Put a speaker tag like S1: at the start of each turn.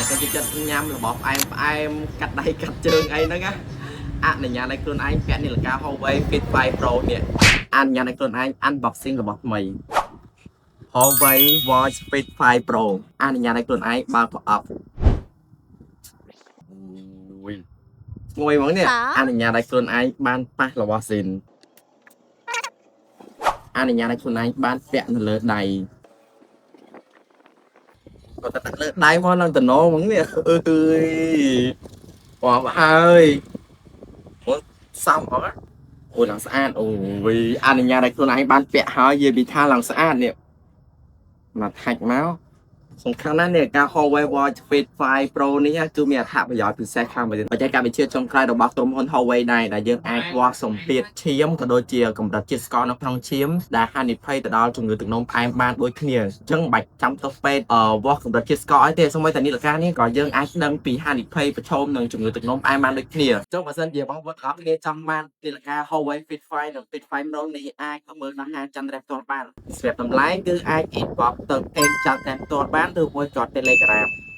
S1: ដែលគាត់ចូលចិត្តញ៉ាំរបស់ផ្អែមផ្អែមកាត់ដៃកាត់ជើងអីហ្នឹងណាអនុញ្ញាតឲ្យខ្លួនឯងពាក់នាឡិកា Huawei Fit 5 Pro នេះអនុញ្ញាតឲ្យខ្លួនឯង unboxing របស់ថ្មី Huawei Watch Fit 5 Pro អនុញ្ញាតឲ្យខ្លួនឯងបើកប្រអប់អូយងួយហ្មងនេះអនុញ្ញាតឲ្យខ្លួនឯងបានប៉ះរបស់ស៊ីនអនុញ្ញាតឲ្យខ្លួនឯងបានពាក់នៅលើដៃគាត់តែដាក់លើដៃមកឡើងតំណហ្មងនេះអើយបបហើយអូសំអត់អូឡើងស្អាតអូយអនុញ្ញាតឲ្យខ្លួនឯងបានពាក់ហើយនិយាយពីថាឡើងស្អាតនេះមកថាច់មកសំខាន់ណាស់នេះការ Huawei Watch Fit 5 Pro នេះគឺមានអត្ថប្រយោជន៍ពិសេសខាងបច្ចេកវិទ្យាចុងក្រោយរបស់ក្រុមហ៊ុន Huawei ដែរដែលយើងអាចវាស់សម្ពាធឈាមក៏ដូចជាកម្រិតជាតិស្ករនៅក្នុងឈាមដែលហានិភ័យទៅដល់ជំងឺទឹកនោមផ្អែមបានដូចគ្នាអញ្ចឹងមិនបាច់ចាំទៅពេទ្យវាស់កម្រិតជាតិស្ករអីទេសូម្បីតែនាឡិកានេះក៏យើងអាចដឹងពីហានិភ័យប្រឈមនឹងជំងឺទឹកនោមផ្អែមបានដូចគ្នាអញ្ចឹងបើសិនជាបងប្អូនទាំងអស់គ្នាចង់បាននាឡិកា Huawei Fit 5និង Fit 5 Pro នេះអាចទៅមើលដល់ហាងចន្ទរៈផ្ទាល់បានសម្រាប់តម្លៃគឺអាច inbox ទៅ page ចន្ទរៈផ្ទាល់បានឬមួយក៏ Telegram។